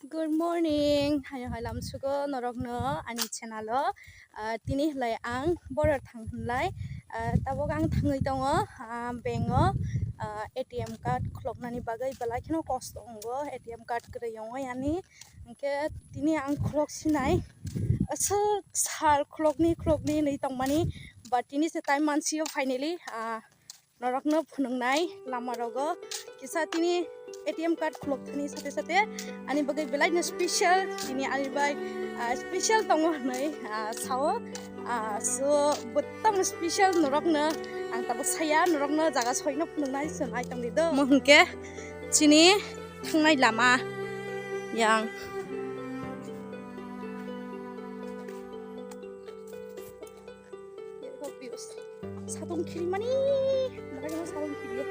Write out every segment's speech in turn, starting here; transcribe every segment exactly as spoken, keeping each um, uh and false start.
Good morning, hai hai lamsugo norokno ani channel o. Ah, tini hlai ang borok thang hwnlai. Ah, tabuk ang thangwi tongo, ah, bank o, ah, A T M card khuloknani bagwi belai kheno kosto wngo, A T M card kwrwi wngo yani. Hwnkhe tini ang khulok sinai, aswk sal khulokni khulokni hinwi tongmani, but tini se time mansio finally, ah, norokno phunuknai lama rogo kisa tini A T M card khulok thani sate sate ani bagwi belai no special, tini ani bai, ah, special tongo hwnwi, ah, sao. Ah, so bwtang special norokno ang tabuk saya, norokno jaga soino phunuknai, so nai tongdi do. Mo hwnkhe chini thangnai lama yang. Satung khirimani, satung khirio.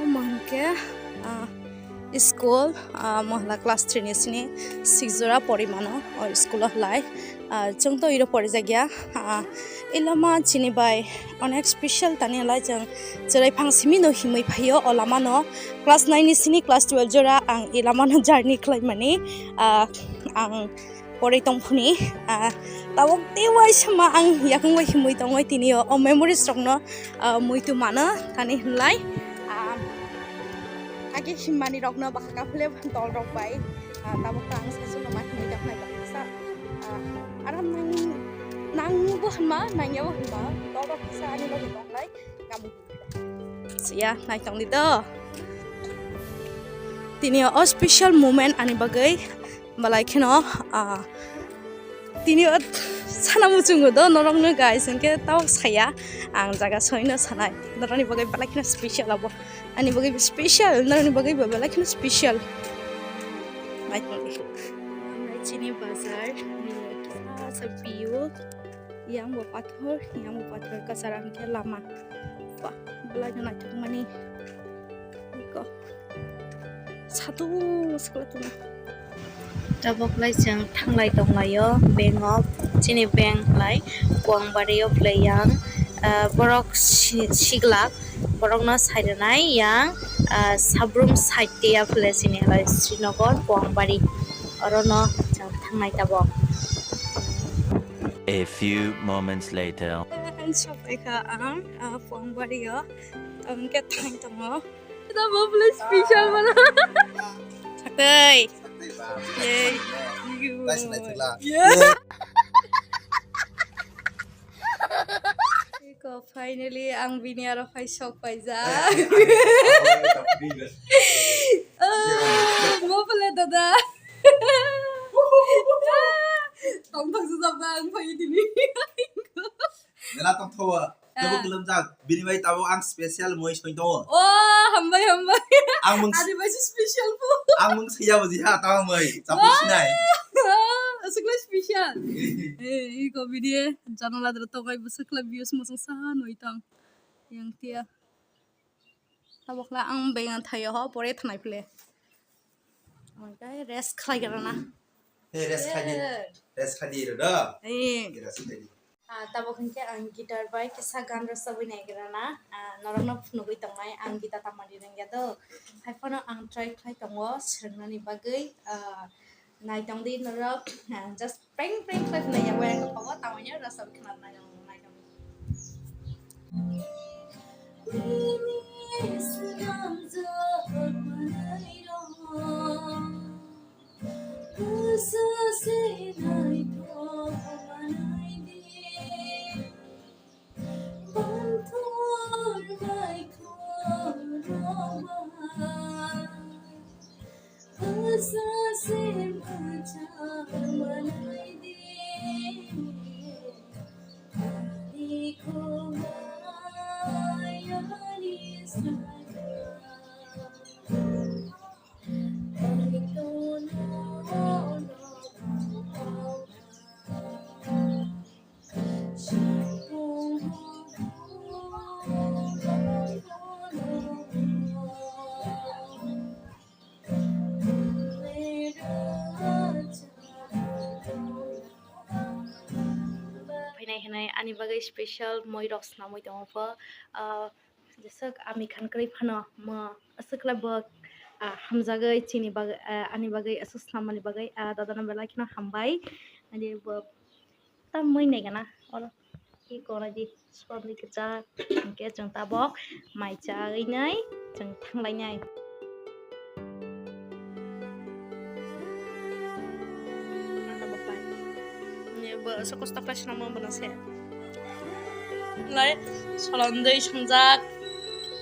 Omo hwnkhe, ah, school, ah, mohla class three ni sini six jora porimano, o school o hlai. Ah, chwng to iro porijakya. Ah, ilama chini bai onek special tani lai chwng chwrai phang simi no himwi phaio o lama no. Class nine ni sini class twelve jora ang ilama no journey khlaimani. Ah, ang porwi tongphuni, ah, tabuk tei waisa ma ang yakung bai himwi tongwi tini o, o memories rokno, ah, muitu mano tani hwnlai, ah, age himmani rokno bwkha kaphile tol rok bai, ah, tabuk ta ang saichung no ma himwi tongkhlai bwkha sa, ah, aram nang, nangbo hwnma, nangyabo hwnma, tol rok kisa ani logi tonglai, kamu. Ya, naitongdi do. Tini o special moment ani bagwi. Belai kheno, ah, tini o sana muchungo do norokno guys, hwnkhe tao saya ang jaga soino sanai. Norokni bagwi belai kheno special abo. Ani bagwi special, norokni bagwi bo belai kheno special. Naitongdi. Chini bazar, ni kisa sa view. Yang bo pathor, yang bo pathor, kasar ang khe lama. Wah, belai no naithok mani. Iko. Satung sakla tuna. Tabok lai chwng thanglai tonglaio bank of, chini bank lai Kuangbari o phlai yang, ah, borok si-, siglak, borokno sai rwnai yang, ah, Sabrum side ya phlai chini lai Srinagar Kuangbari, orono chwng thangnai tabok. A few moments later. Ang sokphaikha ang, ah, Kuangbari o. Ang khe thang tongo. Ito mo pala special mana? Saktai. Yay. Guys, naithokla. Yeah. Iko finally ang bini aro phai sok paijak. Ah, mo pala dada. Tong tong sujabka ang phai tini. Nela tongthowa. Ah. Tabuk kwlwmjak. Bini bai tabuk ang special moi soi tongo. Oh, hambai, hambai. Ang mung Ani bai se special po. Ang mung saya bo jiha tabuk moi. Chapu sinai. Asukla special. Eh, iko bini channel adra tokai bwswkla views mosong saha noi tong. Yang tia. Tabukla ang bengan thayo ho, pore thanai phle. Omokai rest khlai gra na. Hey, rest khai di. Yeah. Rest khai di ro do. Eh. Rest khai di. Ah, tabuk hinkhe ang guitar bai kisa gan rwchapwi nai gra na. Ah, norokno phunugwi tongnai ang guitar tamani rwngya do. Haiphano ang try khlai tongo swrwngnani bagwi. Ah, naitongdi norok. Ah, just Prank, prank khlai phunai ya, wayang kok o tamo ya, rasa khna nai nang nai nang. Phainai hinai ani bagwi special moi rok swnamwi tongo pho. Ah, jeswk ami khan kwrwi phano mo aswk khlai bo ah, hamjagwi chini bagwi, ah, ani bagwi aswk swnamani bagwi, ah, dadano belai kheno hambai. Ani bo tamwi naigana oro. Ki kona di swadli kwchak, hwnkhe chwng tabok mai chagwi nai chwng thanglainai. Ni bo so kosto khlai swnamo bono se. Lai, solondwi songjak.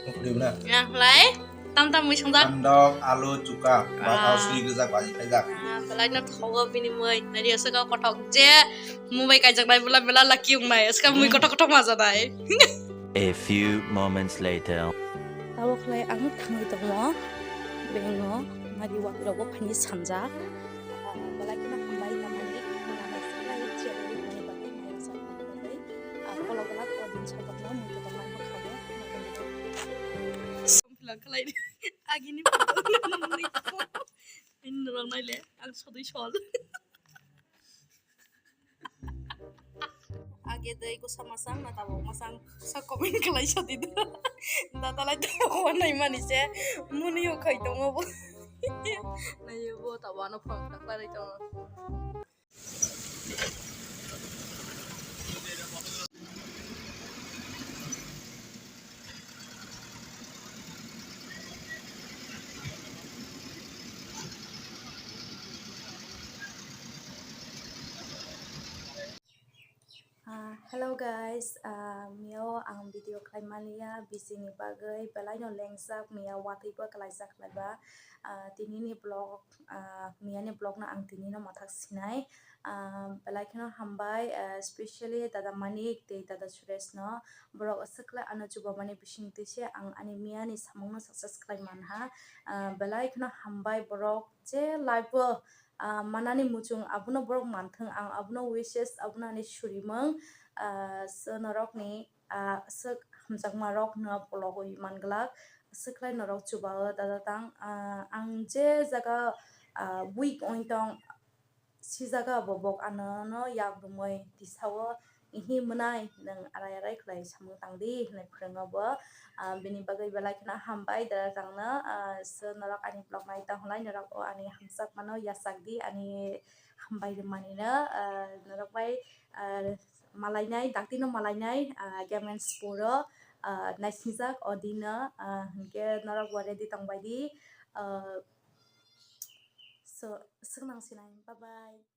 Ukhulibna. Ya, lai. Tam tam mui songjak. Andok, alu, chuka, ba Ah. Alu sui rijak, baji khaijak. Ah, belai no thogo bini mui. Nari aswk kothok je mumbai kaijaknai bula bela lucky wngnai. Aswk mui Hmm. Kothok kothok majanai. A few moments later. Tabok lai ang thangwi tongo. Bengo nari wabi rogo phani sanjak. Ah, belai kheno hambai tamani. Nang aswk lai chair ri phani bagwi mai rwjak bagwi. Ah, kolo glak o din sabakno mui kotor mai bwkhago. Songphila khlai di. Agini photo nini photo. Ini norok naile, ang sodwi sol. Age dei kosa masang na tabok masang sa comment khlai sadi do. Datalai tabok wanai mani se muni o khai tongo bo. Nayo bo tabok ano phone khlai tongo. Ah, hello guys, ah, mio ang video khlai maliya, busy ni bagwi belai no lengjak miya, watwi bo klaijak khlaiba. Ah, tini ni vlog, ah, miya ni vlog no ang tini no mathak sinai. Ah, belai kheno hambai, ah, specially dada Manik tei dada Suresh no, borok aswk khlai ano chubamani bising twi se ang ani miya ni samung no success khlai manha. Ah, belai kheno hambai borok je life o ah, manani muchung abono borok manthwng, ang abono wishes, abono ani surimung, ah, so norokni, ah, aswk hamjakma rokno pologwi manglak, aswk khlai norok chubao dada tang, ah, ang je jaga, ah, weak wng tong, si jaga bo bok anono yak rwmwi tisao, "Ihi mwnai, nwng arai arai khlai samung tang di," hwnwi phwrwngo bo. Ah, bini bagwi belai kheno hambai dada tangno, ah, so norok ani vlog nai tong hwnlai norok o ani hamjakmano yachak di, ani hambai rwmani no, ah, norok bai, ah, malainai, daktino malainai, ah, Game and Sport o, ah, naisingjak o dino, ah, hwnkhe norok bo ready tongbai di, ah, so, swknang sinai, bye bye.